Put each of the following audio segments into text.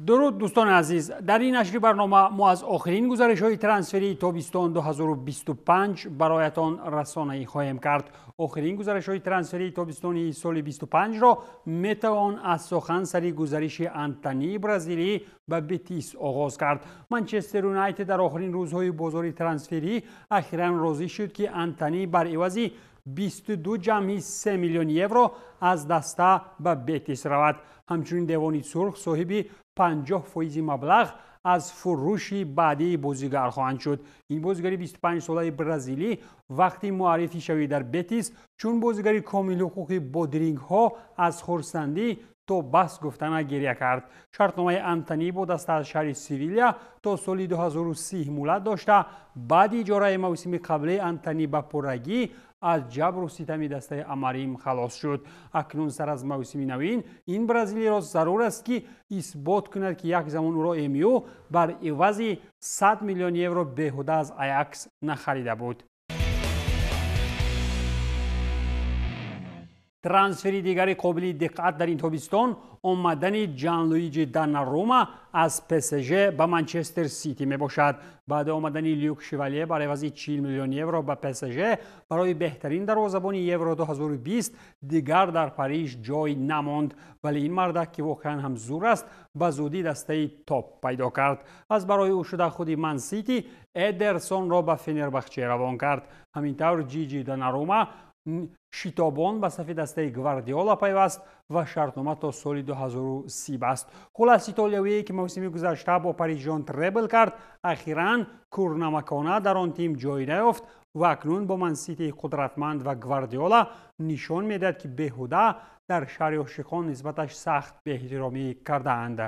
Дуруд, дӯстони азиз. Дар ин нашри барнома мо аз охирин гузаришҳои трансферии тобистон 2025 бароятон расонаӣ хоҳем кард. Охирин гузаришҳои трансферии тобистони соли 25-ро метавон аз сухан сари гузариши Антонии бразилӣ ба Бетис оғоз кард. Манчестер Юнайтед дар охирин рӯзҳои бозори трансферӣ ахиран розӣ шуд, ки Антонӣ бар ивази 22,3 миллион евро аз даста ба Бетис равад. Ҳамчунин Девони Сурх соҳиби 50% маблағ аз фурӯши баъдии бозигар хоҳанд шуд. Ин бозигари 25-солаи бразилӣ вақти муаррифӣ шавӣ дар Бетис чун бозигари комилҳуқуқи бодирингҳо аз хурсандӣ то бас гуфтана гиря кард. Шартномаи Антонӣ бо даста аз шаҳри Севиля то соли 2030 муҳлат дошта, баъди иҷораи мавсими қаблӣ Антонӣ ба пуррагӣ аз ҷабру ситами дастаи Амарим халос шуд. Акнун сар аз мавсими навин ин бразилиро зарур аст, ки исбот кунад, ки як замон ӯро МЮ бар ивази 100 миллион евро беҳуда аз Аякс нахарида буд. Трансфери дигари қобили диққат дар ин тобистон омадани Ҷанлуиҷи Донарума аз ПСЖ ба Манчестер Сити мебошад. Баъди омадани Люк Шевале бар ивази 40 миллион евро ба ПСЖ барои беҳтарин дарвозабони Евро 2020 дигар дар Париж ҷой намонд. Вале ин мардак, ки воқеан ҳам зур аст, ба зудӣ дастаи топ пайдо кард. Аз барои ӯ шуда худи Ман Сити Эдерсонро ба Фенербахче равон кард. Ҳамин тавр Ҷиҷи Донарума шитобон ба сафи дастаи Гвардиола пайваст ва шартнома то соли 2030 баст. Хулас, итолиявие, ки мавсими гузашта бо Парижиён требл кард, ахиран курнамакона дар он тим ҷой наёфт ва акнун бо Манситии қудратманд ва Гвардиола нишон медиҳад, ки беҳуда дар шаҳри ошиқон нисбаташ сахт беэҳтиромӣ кардаанд.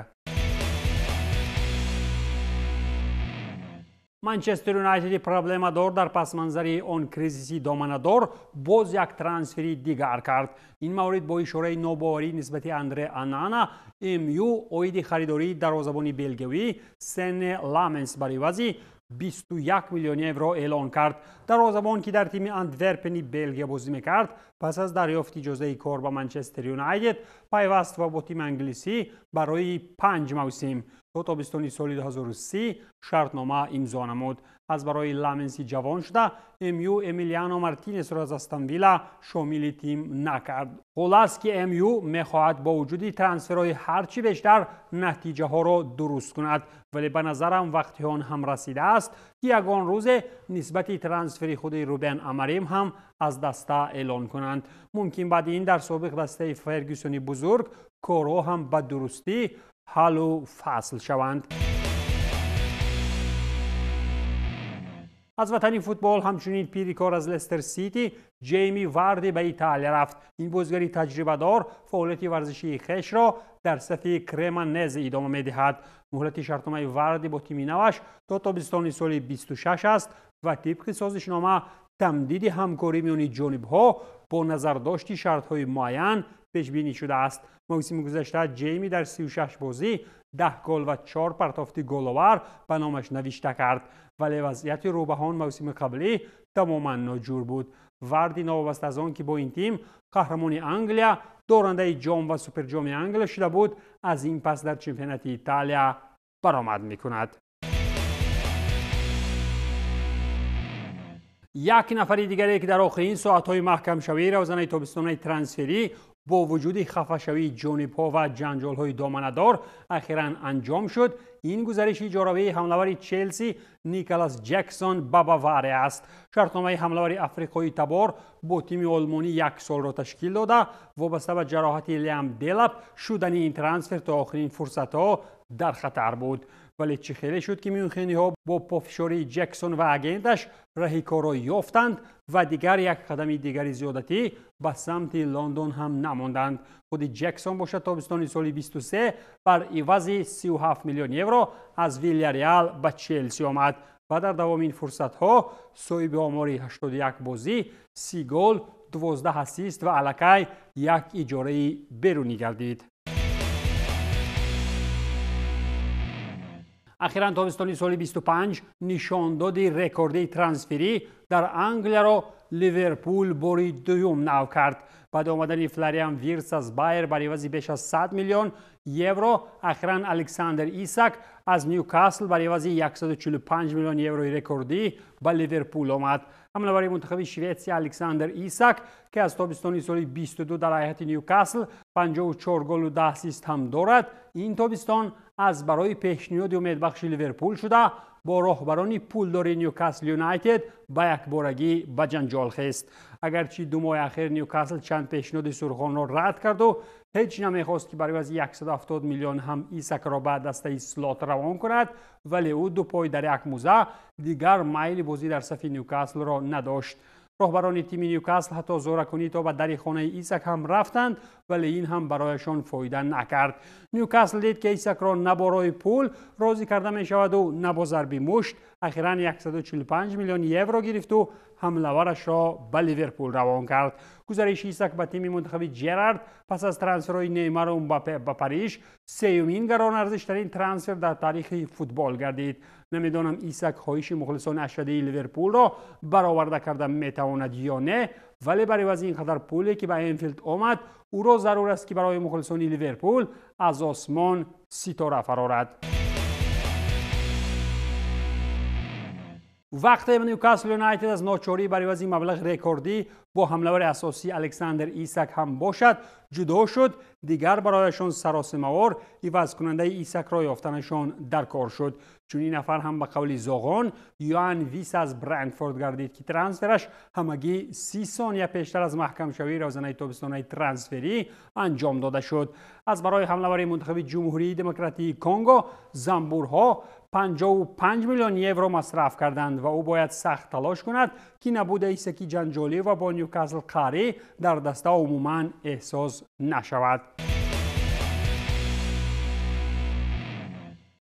Манчестер Юнайтеди проблемадор дар пасманзари он кризиси доманадор боз як трансфери дигар кард. Ин маврид бо ишораи нобоварӣ нисбати Андре Анана МЮ оиди харидории дарвозабони белгиявӣ Сене Ламенс бар ивази 21 миллион евро эълон кард. Дарвозабон, ки дар тими Антверпени Белгия бозӣ мекард, пас аз дарёфти иҷозаи кор ба Манчестер Юнайтед пайваст ва бо тими англисӣ барои 5 мавсим то тобистони соли 2030 шартнома имзо намуд. Аз барои Ламенси ҷавон шуда МЮ Эмилиано Мартинесро аз Астон Вилла шомили тим накард. Хулас, ки МЮ мехоҳад бо вуҷуди трансферҳои ҳарчи бештар натиҷаҳоро дуруст кунад, вале ба назарам вақти он ҳам расидааст, ки ягон рӯзе нисбати трансфери худи Рубен Амарим ҳам аз даста эълон кунанд. Мумкин баъди ин дар собиқ дастаи Фергюсони бузург корҳо ҳам ба дурустӣ ҳаллу фасл шаванд. Аз ватани футбол ҳамчунин пири кор аз Лестер Сити Ҷейми Варди ба Италия рафт. Ин бозигари таҷрибадор фаъолияти варзишии хешро дар сафи Кремонезе идома медиҳад. Муҳлати шартномаи Варди бо тими наваш то тобистони соли 26 аст ва тибқи созишнома тамдиди ҳамкорӣ миёни ҷонибҳо бо назардошти шартҳои муайян пешбинӣ шудааст. Мавсими гузашта Ҷейми дар 36 бозӣ 10 гол ва 4 партофти головар ба номаш навишта кард, вале вазъияти рӯбаҳон мавсими қаблӣ тамоман ноҷур буд. Варди новобаста аз он ки бо ин тим қаҳрамони Англия, дорандаи ҷом ва суперҷоми Англия шуда буд, аз ин пас дар чемпионати Италия баромад мекунад. Як нафари дигаре, ки дар охирин соатҳои маҳкамшавии равзанаи тобистонаи трансферӣ бо вуҷуди хафашавии ҷонибҳо ва ҷанҷолҳои доманадор ахиран анҷом шуд, ин гузариши иҷоравии ҳамлавари Челси Николас Ҷексон ба Бавария аст. Шартномаи ҳамлавари африқои табор бо тими олмонӣ як солро ташкил дода, вобаста ба ҷароҳати Лиам Делап шудани ин трансфер то охирин фурсатҳо дар хатар буд. Вале чӣ хеле шуд, ки мюнхениҳо бо пофишории Ҷексон ва агенташ раҳи корро ёфтанд ва дигар як қадами дигари зиёдатӣ ба самти Лондон ҳам намонданд. Худи Ҷексон бошад тобистони соли 23 бар ивази 37 миллион евро аз Вилляреал ба Челси омад ва дар давоми ин фурсатҳо соҳиби омори 81 бозӣ, 30 гол, 12 ассист ва аллакай як иҷораи берунӣ гардид. Ахиран тобистони соли 25 нишондоди рекордии трансферӣ дар Англияро Ливерпул бори дуюм нав кард. Баъди омадани Флориан Виртс аз Байер бар ивази беш аз 100 миллион евро. Ахиран Александр Исак аз Ньюкасл бар ивази 145 миллион еврои рекордӣ ба Ливерпул омад. Ҳамлавари мунтахаби Шветсия Александр Исак, ки аз тобистони соли 22 дар ҳайати Ньюкасл 54 голу 10 ассист ҳам дорад, ин тобистон аз барои пешниҳоди умедбахши Ливерпул шуда бо роҳбарони пулдори Ньюкасл Юнайтед ба якборагӣ ба ҷанҷол хест. Агарчи 2 моҳи ахир Ньюкасл чанд пешниҳоди сурхонро рад карду ҳеҷ намехост, ки бар ивази 170 миллион ҳам Исакро ба дастаи Слот равон кунад, вале ӯ ду пой дар як муза дигар майли бозӣ дар сафи Ньюкаслро надошт. Роҳбарони тими Ньюкасл ҳатто зоракунӣ то ба дари хонаи Исак ҳам рафтанд, вале ин ҳам барояшон фоида накард. Ньюкасл дид, ки Исакро на бо роҳи пул розӣ карда мешаваду на бо зарби мушт. Ахиран 145 миллион евро гирифту ҳамлаварашро ба Ливерпул равон кард. Гузариши Исак ба тими мунтахаби Ҷерард пас аз трансферҳои Неймару Мбаппе ба Париж сеюмин гаронарзиштарин трансфер дар таърихи футбол гардид. Намедонам Исак хоҳиши мухлисони ашадии Ливерпулро бароварда карда метавонад ё не, вале бар ивази ин қадар пуле, ки ба Энфилд омад, ӯро зарур аст, ки барои мухлисони Ливерпул аз осмон ситора фарорад. Вақте Ньюкасл Юнайтед аз ночорӣ бар ивази маблағи рекордӣ бо ҳамлавари асосӣ Александр Исак ҳам бошад ҷудо шуд, дигар барояшон саросимавор ивазкунандаи Исакро ёфтанашон дар кор шуд. Чунин нафар ҳам ба қавли зоғон Йоан Вис аз Брентфорд гардид, ки трансфераш ҳамагӣ 30 сония пештар аз маҳкамшавии равзанаи тобистонаи трансферӣ анҷом дода шуд. Аз барои ҳамлавари мунтахаби Ҷумҳурии Демократии Конго замбурҳо 55 миллион евро масраф карданд ва ӯ бояд сахт талош кунад, ки набуди Исаки ҷанҷолӣ ва бо Ньюкасл қарӣ дар даста умуман эҳсос нашавад.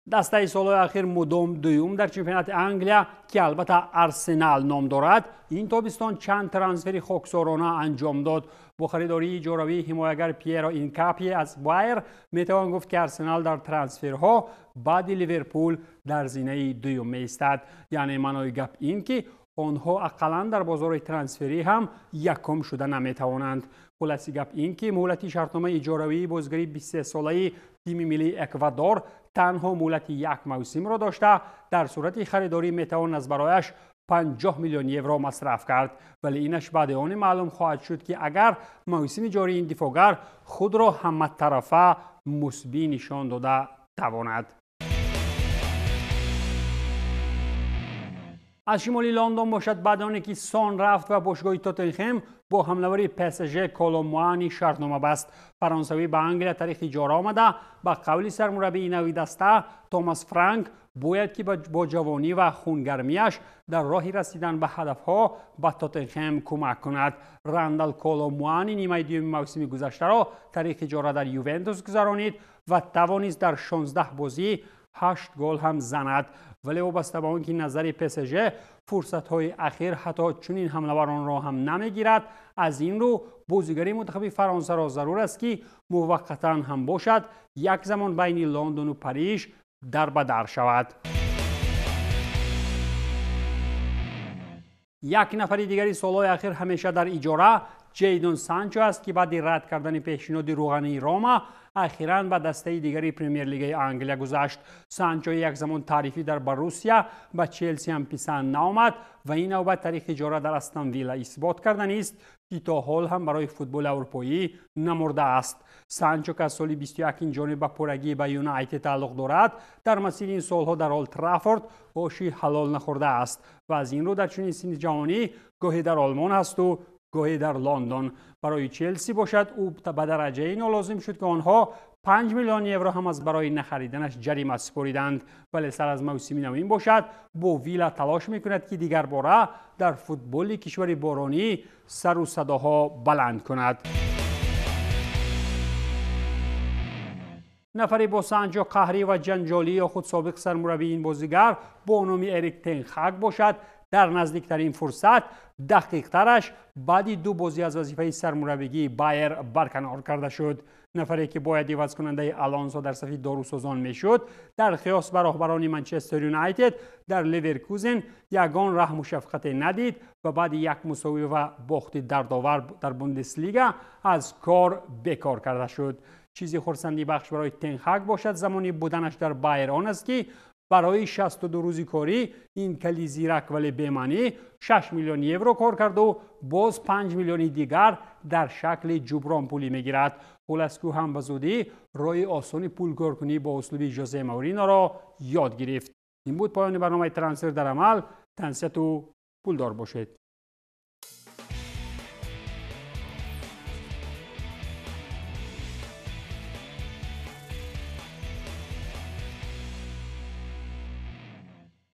Дастаи солҳои ахир мудом дуюм дар чемпионати Англия, ки албатта Арсенал ном дорад, ин тобистон чанд трансфери хоксорона анҷом дод. Бо харидории иҷоравии ҳимоягар Пьеро Инкапие аз Байер метавон гуфт, ки Арсенал дар трансферҳо баъди Ливерпул дар зинаи дуюм меистад. Яъне маънои гап ин, ки онҳо ақаллан дар бозори трансферӣ ҳам якум шуда наметавонанд. Хулоси гап ин, ки муҳлати шартномаи иҷоравии бозигари 23-солаи тими миллии Эквадор танҳо муҳлати як мавсимро дошта, дар сурати харидорӣ метавон аз барояш 50 миллион евро масраф кард. Вале инаш баъди оне маълум хоҳад шуд, ки агар мавсими ҷории ин дифоъгар худро ҳаматарафа мусбӣ нишон дода тавонад. Аз шимоли Лондон бошад, баъд оне ки Сон рафт ва бошгоҳи Тоттенхем бо ҳамлавари ПСЖ Коломуани шартнома баст. Фаронсавӣ ба Англия тариқи иҷора омада, ба қавли сармураббии нави даста Томас Франк бояд ки бо ҷавонӣ ва хунгармиаш дар роҳи расидан ба ҳадафҳо ба Тоттенхем кӯмак кунад. Рандал Коломуани нимаи дуюми мавсими гузаштаро тариқи иҷора дар Ювентус гузаронид ва тавонист дар 16 бозӣ 8 гол ҳам занад. Вале вобаста ба он ки назари ПСЖ фурсатҳои ахир ҳатто чунин ҳамлаваронро ҳам намегирад, аз ин рӯ бозигари мунтахаби Фаронсаро зарур аст, ки муваққатан ҳам бошад як замон байни Лондону Париж дар ба дар шавад. Як нафари дигари солҳои ахир ҳамеша дар иҷора Ҷейдон Санчо аст, ки баъди рад кардани пешниҳоди рӯғании Рома ахиран ба дастаи дигари Премер-лигаи Англия гузашт. Санчои як замон таърифӣ дар Боруссия ба Челси ҳам писанд наомад ва ин навбат тариқи иҷора дар Астон Вилла исбот карданист, ки то ҳол ҳам барои футболи аврупоӣ намурдааст. Санчо, ки аз соли 21 ин ҷониб ба пуррагӣ ба Юнайтед тааллуқ дорад, дар масири ин солҳо дар Олд Траффорд оши ҳалол нахӯрдааст ва аз ин рӯ дар чунин синни ҷавонӣ гоҳе дар Олмон ҳасту гоҳе дар Лондон. Барои Челси бошад, ӯ ба дараҷаи нолозим шуд, ки онҳо 5 миллион евро ҳам аз барои нахариданаш ҷарима супориданд. Вале сар аз мавсими навин бошад, бо Вилла талош мекунад, ки дигарбора дар футболи кишвари боронӣ сару садоҳо баланд кунад. Нафари бо Санчо қаҳрӣ ва ҷанҷолӣ ё худ собиқ сармураббии ин бозигар бо номи Эрик тен Хаг бошад, дар наздиктарин фурсат дақиқтараш баъди 2 бозӣ аз вазифаи сармураббигии Байер барканор карда шуд. Нафаре ки бояд ивазкунандаи Алонсо дар сафи дорусозон мешуд, дар қиёс ба роҳбарони Манчестер Юнайтед дар Леверкузен ягон раҳму шафқате надид ва баъди як мусовӣ ва бохти дардовар дар Бундеслига аз кор бекор карда шуд. Чизи хурсандибахш барои Тен Ҳаг бошад, замони буданаш дар Байер он аст, ки барои 62 рӯзи корӣ ин кали зирак, вале бемаънӣ 6 миллион евро кор карду боз 5 миллиони дигар дар шакли ҷубронпулӣ мегирад. Хулас, ки ҳам ба зудӣ роҳи осони пулкоркунӣ бо услуби Жозе Мауриноро ёд гирифт. Ин буд поёни барномаи «Трансфер дар амал». Тансиҳату пулдор бошед.